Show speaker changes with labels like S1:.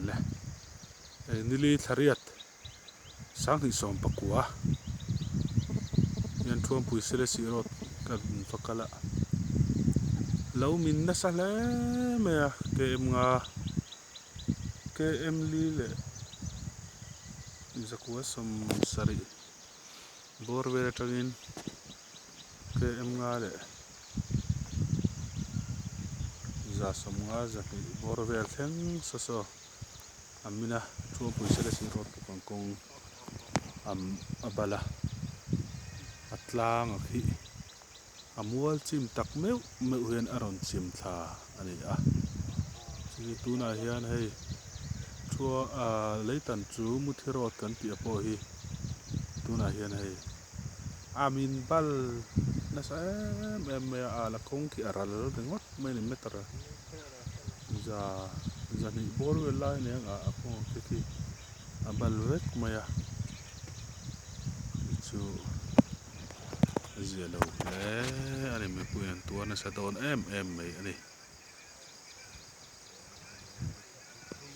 S1: Le hei nili thlariat 2019 hian Thuampui Selesih Road kan va kal a lo min nasa hle mai a KM nga KM li leh zakua 70 bawr vel atangin KM nga leh 150 200 bawr vel thleng saw saw a min a Thuampui Selesih Road bawk ang kawng a bal a a tlang a khi a mual chim tak meuh meuh hian a rawn chim thla a ni a chu tunah hian hei thua ah leitan chu Muthi Road kan tih pawh hi tunah hian hei a min bal nasa em em mai a a la kawng khi a ral ringawt mai a ni meter za zahnih bawr vel lai a ni ang a a kawng te khi a bal vek mai a chu a zia lo hle a ni mipui an tuar nasa dawn em em mai a ni.